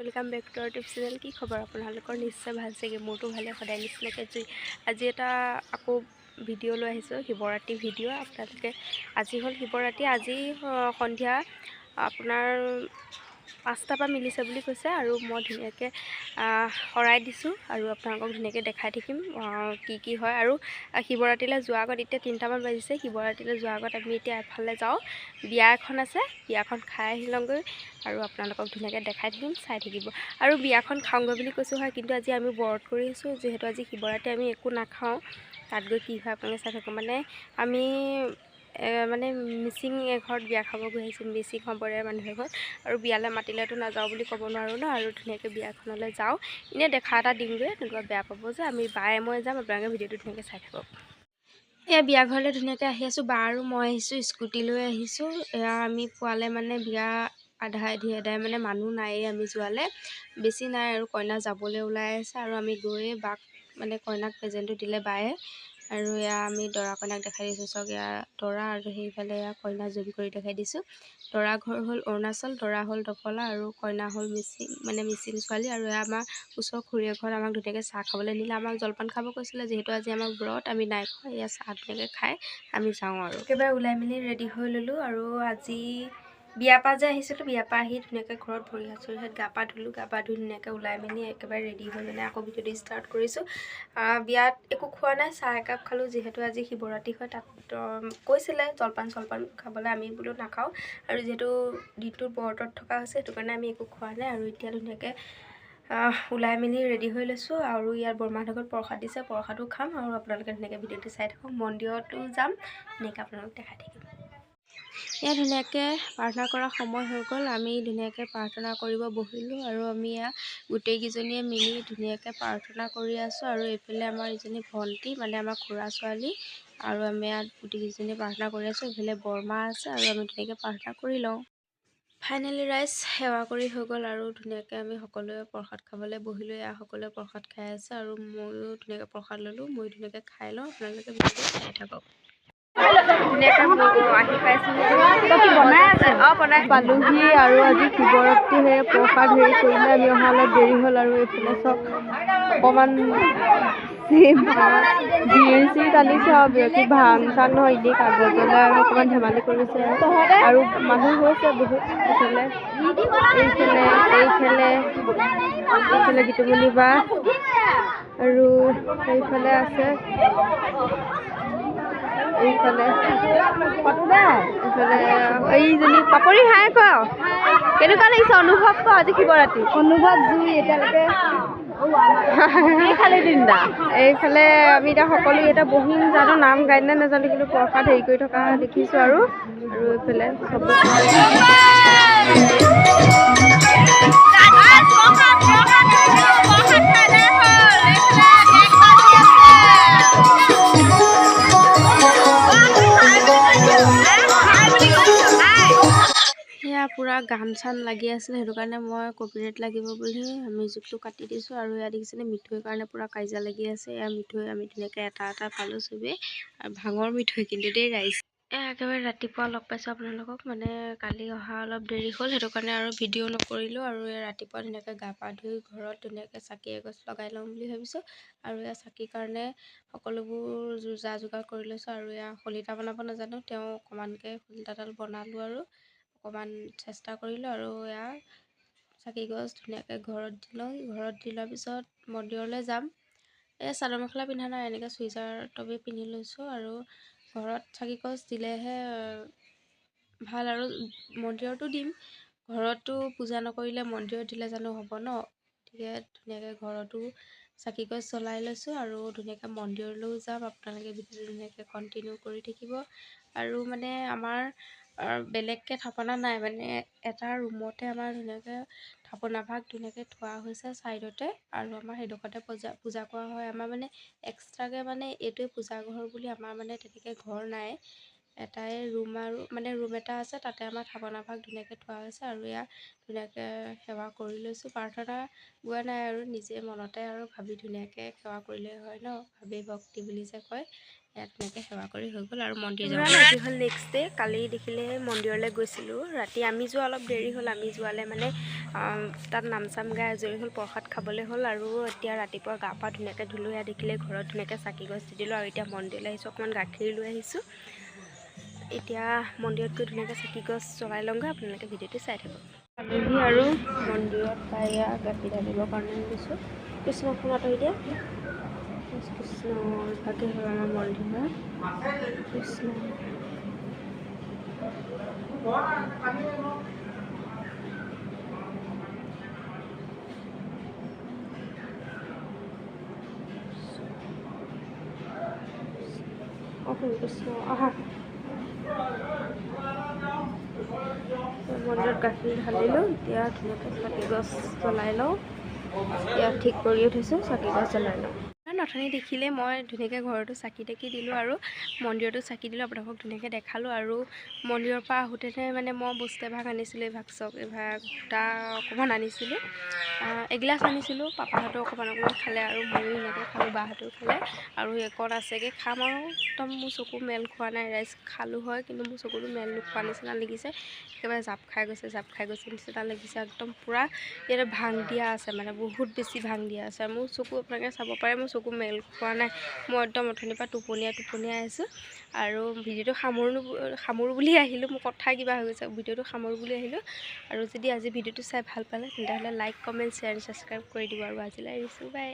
Welcome back to our YouTube channel. কি খবৰ আপোনালোকৰ? নিশ্চয় ভাল চাগে, মোৰতো ভালে। সদায় নিচিনাকৈ জুই আজি এটা আকৌ ভিডিঅ' লৈ আহিছোঁ, শিৱৰাত্ৰি ভিডিঅ'। আপোনালোকে আজি হ'ল শিৱৰাত্ৰি, আজি সন্ধিয়া আপোনাৰ 5টাৰ পৰা মিলিছে বুলি কৈছে আৰু মই ধুনীয়াকৈ শৰাই দিছোঁ আৰু আপোনালোকক ধুনীয়াকৈ দেখাই থাকিম কি কি হয়। আৰু শিৱৰাত্ৰিলৈ যোৱাৰ আগত এতিয়া 3টামান বাজিছে। শিৱৰাত্ৰিলৈ যোৱাৰ আগত আমি এতিয়া এফালে যাওঁ, বিয়া এখন আছে, বিয়াখন খাই আহি লওঁগৈ আৰু আপোনালোকক ধুনীয়াকৈ দেখাই থাকিম, চাই থাকিব। আৰু বিয়াখন খাওঁগৈ বুলি কৈছোঁ হয়, কিন্তু আজি আমি ব্ৰত কৰি আছোঁ, যিহেতু আজি শিৱৰাত্ৰি আমি একো নাখাওঁ। তাত গৈ কি হয় আপোনালোকে চাই থাকক। মানে আমি মানে মিচিং এঘৰত বিয়া খাব গৈ আহিছোঁ, মিচিং সম্প্ৰদায়ৰ মানুহ এঘৰত। আৰু বিয়ালৈ মাতিলেতো নাযাওঁ বুলি ক'ব নোৱাৰোঁ ন। আৰু ধুনীয়াকৈ বিয়াখনলৈ যাওঁ, এনেই দেখা এটা দিমগৈ, নতুবা বেয়া পাব যে আমি বায়ে মই যাম। আপোনালোকে ভিডিঅ'টো ধুনীয়াকৈ চাই থাকক। এয়া বিয়া ঘৰলৈ ধুনীয়াকৈ আহি আছোঁ, বা আৰু মই আহিছোঁ, স্কুটি লৈ আহিছোঁ। এয়া আমি পোৱালে মানে বিয়া আধা আধি এদাই, মানে মানুহ নায়েই আমি যোৱালে, বেছি নাই আৰু কইনা যাবলৈ ওলাই আছে। আৰু আমি গৈয়ে বাক মানে কইনাক প্ৰেজেণ্টটো দিলে বায়ে। আৰু এয়া আমি দৰা কইনাক দেখাই দিছোঁ, চাওক এয়া দৰা আৰু সেইফালে এয়া কইনা জুম কৰি দেখাই দিছোঁ। দৰা ঘৰ হ'ল অৰুণাচল, দৰা হ'ল দফলা আৰু কইনা হ'ল মিচিং, মানে মিচিং ছোৱালী। আৰু এয়া আমাৰ ওচৰৰ খুৰীয়ে ঘৰত আমাক ধুনীয়াকৈ চাহ খাবলৈ নিলে। আমাক জলপান খাব কৈছিলে, যিহেতু আজি আমাৰ ব্ৰত, আমি নাই খোৱা। এয়া চাহ ধুনীয়াকৈ খাই আমি যাওঁ আৰু একেবাৰে ওলাই মেলি ৰেডি হৈ ল'লোঁ। আৰু আজি বিয়াৰ পৰা যে আহিছিলোঁ, বিয়াৰ পৰা আহি ধুনীয়াকৈ ঘৰত ভৰি হাত চৰি হাত গা পা ধুলোঁ, গা পা ধুই ধুনীয়াকৈ ওলাই মেলি একেবাৰে ৰেডি হৈ মানে আকৌ ভিডিঅ'টো ষ্টাৰ্ট কৰিছোঁ। বিয়াত একো খোৱা নাই, চাহ একাপ খালোঁ, যিহেতু আজি শিৱৰাত্ৰি হয়। তাত কৈছিলে জলপান চলপান খাবলৈ, আমি বোলো নাখাওঁ। আৰু যিহেতু দিনটোত ব্ৰতত থকা হৈছে, সেইটো কাৰণে আমি একো খোৱা নাই। আৰু এতিয়া ধুনীয়াকৈ ওলাই মেলি ৰেডি হৈ লৈছোঁ। আৰু ইয়াত বৰমাহঁতৰ ঘৰত প্ৰসাদ দিছে, প্ৰসাদো খাম। আৰু আপোনালোকে ধুনীয়াকৈ ভিডিঅ'টো চাই থাকক, মন্দিৰতো যাম, ধুনীয়াকৈ আপোনালোক দেখাই থাকিম। ইয়াত ধুনীয়াকৈ প্ৰাৰ্থনা কৰা সময় হৈ গ'ল, আমি ধুনীয়াকৈ প্ৰাৰ্থনা কৰিব বহিলোঁ। আৰু আমি ইয়াত গোটেইকেইজনীয়ে মিলি ধুনীয়াকৈ প্ৰাৰ্থনা কৰি আছোঁ। আৰু এইফালে আমাৰ এজনী ভণ্টি, মানে আমাৰ খুৰা ছোৱালী, আৰু আমি ইয়াত গোটেইকেইজনীয়ে প্ৰাৰ্থনা কৰি আছোঁ। এইফালে বৰমা আছে আৰু আমি ধুনীয়াকৈ প্ৰাৰ্থনা কৰি লওঁ। ফাইনেলি ৰাইজ সেৱা কৰি হৈ গ'ল আৰু ধুনীয়াকৈ আমি সকলোৱে প্ৰসাদ খাবলৈ বহিলোঁ। এয়া সকলোৱে প্ৰসাদ খাই আছে আৰু ময়ো ধুনীয়াকৈ প্ৰসাদ ল'লোঁ, ময়ো ধুনীয়াকৈ খাই লওঁ। আপোনালোকে ভিডিঅ'টো চাই থাকক। পালোহি আৰু আজি শিৱৰাত্ৰি, সেই প্ৰসাদ হেৰি কৰিলে আমি অহা অলপ দেৰি হ'ল। আৰু এইফালে চব অকণমান বিৰ চিৰ টানিছে আৰু বিৰতি ভাং চাং নহয়, এনেই কাগজলৈ আৰু অকণমান ধেমালি কৰিছে। আৰু মানুহ হৈছে বহুত এইফালে, এইফালে এইফালে এইফালে গীতুমণি বা আৰু এইফালে আছে, এইফালে এইফালে এইজনী পাপৰি। হাই ক, কেনেকুৱা লাগিছে অনুভৱ ক আজি শিৱৰাত্ৰি? অনুভৱ জুই এতিয়ালৈকে। এইফালে আমি এতিয়া সকলো এতিয়া বহিম, জানো নাম গাই নে নাজানো, কিন্তু প্ৰসাদ হেৰি কৰি থকা দেখিছোঁ। আৰু আৰু এইফালে চব পূৰা গান চান লাগি আছিলে, সেইটো কাৰণে মই কপিৰাইট লাগিব বুলি মিউজিকটো কাটি দিছোঁ। আৰু ইয়াত দেখিছেনে মিঠৈৰ কাৰণে পূৰা কাজিয়া লাগি আছে। এয়া মিঠৈ আমি ধুনীয়াকৈ এটা এটা পালোঁ চবেই, আৰু ভাঙৰ মিঠৈ কিন্তু দেই ৰাইজ। এয়া একেবাৰে ৰাতিপুৱা লগ পাইছোঁ আপোনালোকক, মানে কালি অহা অলপ দেৰি হ'ল, সেইটো কাৰণে আৰু ভিডিঅ' নকৰিলোঁ। আৰু এয়া ৰাতিপুৱা ধুনীয়াকৈ গা পা ধুই ঘৰত ধুনীয়াকৈ চাকি এগছ লগাই ল'ম বুলি ভাবিছোঁ। আৰু এয়া চাকিৰ কাৰণে সকলোবোৰ যা যোগাৰ কৰি লৈছোঁ। আৰু এয়া শলিতা বনাব নাজানো, তেওঁ অকণমানকৈ শলিতাডাল বনালোঁ আৰু অকণমান চেষ্টা কৰিলোঁ। আৰু এয়া চাকি গছ ধুনীয়াকৈ ঘৰত দি লওঁ, ঘৰত দি লোৱাৰ পিছত মন্দিৰলৈ যাম। এই চাদৰ মেখেলা পিন্ধা নাই, এনেকৈ চুইজাৰ টপেই পিন্ধি লৈছোঁ। আৰু ঘৰত চাকি গছ দিলেহে ভাল, আৰু মন্দিৰতো দিম, ঘৰতো পূজা নকৰিলে মন্দিৰত দিলে জানো হ'ব ন। গতিকে ধুনীয়াকৈ ঘৰতো চাকি গছ জ্বলাই লৈছোঁ আৰু ধুনীয়াকৈ মন্দিৰলৈও যাম। আপোনালোকে ভিডিঅ'টো ধুনীয়াকৈ কণ্টিনিউ কৰি থাকিব। আৰু মানে আমাৰ বেলেগকৈ থাপনা নাই, মানে এটা ৰুমতে আমাৰ ধুনীয়াকৈ থাপনা ভাগ ধুনীয়াকৈ থোৱা হৈছে ছাইডতে। আৰু আমাৰ সেইডোখৰতে পূজা কৰা হয়। আমাৰ মানে এক্সট্ৰাকৈ মানে এইটোৱে পূজা ঘৰ বুলি আমাৰ মানে তেনেকৈ ঘৰ নাই, এটাই ৰুম আৰু মানে ৰুম এটা আছে, তাতে আমাৰ থাপনা ভাগ ধুনীয়াকৈ থোৱা হৈছে। আৰু এয়া ধুনীয়াকৈ সেৱা কৰি লৈছোঁ, প্ৰাৰ্থনা গোৱা নাই আৰু নিজে মনতে আৰু ভাবি ধুনীয়াকৈ সেৱা কৰিলে হয় ন, ভাবেই ভক্তি বুলি যে কয়, ইয়াত ধুনীয়াকৈ সেৱা কৰি হৈ গ'ল আৰু মন্দিৰ যাব। আজি হ'ল নেক্সট ডে। কালি দেখিলে মন্দিৰলৈ গৈছিলোঁ। ৰাতি আমি যোৱা অলপ দেৰি হ'ল। আমি যোৱালে মানে তাত নাম চাম গাই আজৰি হ'ল, প্ৰসাদ খাবলৈ হ'ল। আৰু এতিয়া ৰাতিপুৱা গা পা ধুনীয়াকৈ ধুলোঁ। এয়া দেখিলে ঘৰত ধুনীয়াকৈ চাকি গছ দি দিলোঁ। আৰু এতিয়া মন্দিৰলৈ আহিছোঁ, অকণমান গাখীৰ লৈ আহিছোঁ। এতিয়া মন্দিৰত গৈ ধুনীয়াকৈ চাকি গছ জ্বলাই লওঁগৈ। আপোনালোকে ভিডিঅ'টো চাই থাকক। আলহী আৰু মন্দিৰত পাই গাখীৰ ঢালিবৰ কাৰণে দিছোঁ। কৃষ্ণখন আঁতৰি দিয়া। কৃষ্ণ, ইভাগে হ'ল আমাৰ মন্দিৰ হয়। কৃষ্ণ, কৃষ্ণ, আহা। মন্দিৰত গাখীৰ ঢালিলোঁ। এতিয়া ধুনীয়াকৈ চাকি গছ জ্বলাই লওঁ। এতিয়া ঠিক কৰিও থৈছোঁ, চাকি গছ জ্বলাই লওঁ। অথনি দেখিলে মই ধুনীয়াকৈ ঘৰতো চাকি তাকি দিলোঁ আৰু মন্দিৰতো চাকি দিলোঁ, আপোনালোকক ধুনীয়াকৈ দেখালোঁ। আৰু মন্দিৰৰ পৰা আহোঁতে মানে মই বস্তু এভাগ আনিছিলোঁ, এইভাগ চক এইভাগ সূতা অকণমান আনিছিলোঁ, এগিলাচ আনিছিলোঁ। পাপাহঁতেও অকণমান অকণমান খালে আৰু ময়ো এনেকৈ খালোঁ, বাহঁতেও খালে। আৰু একণ আছেগৈ খাম। আৰু একদম মোৰ চকু মেল খোৱা নাই। ৰাইজ খালোঁ হয়, কিন্তু মোৰ চকুটো মেল নোখোৱা নিচিনা লাগিছে। একেবাৰে জাপ খাই গৈছে, জাপ খাই গৈছে নিচিনা লাগিছে। একদম পূৰা ইয়াতে ভাং দিয়া আছে, মানে বহুত বেছি ভাং দিয়া আছে। আৰু মোৰ চকু আপোনালোকে চাব পাৰে, মোৰ চকু মেল খোৱা নাই। মই একদম অথনিৰ পৰা টোপনিয়াই টোপনিয়াই আছোঁ। আৰু ভিডিঅ'টো সামৰোঁ বুলি আহিলোঁ, মোৰ কথা কিবা হৈ গৈছে। ভিডিঅ'টো সামৰোঁ বুলি আহিলোঁ। আৰু যদি আজি ভিডিঅ'টো চাই ভাল পালে তেতিয়াহ'লে লাইক, কমেণ্ট, শ্বেয়াৰ, ছাবস্ক্ৰাইব কৰি দিব। আৰু আজিলৈ আহিছোঁ, বাই।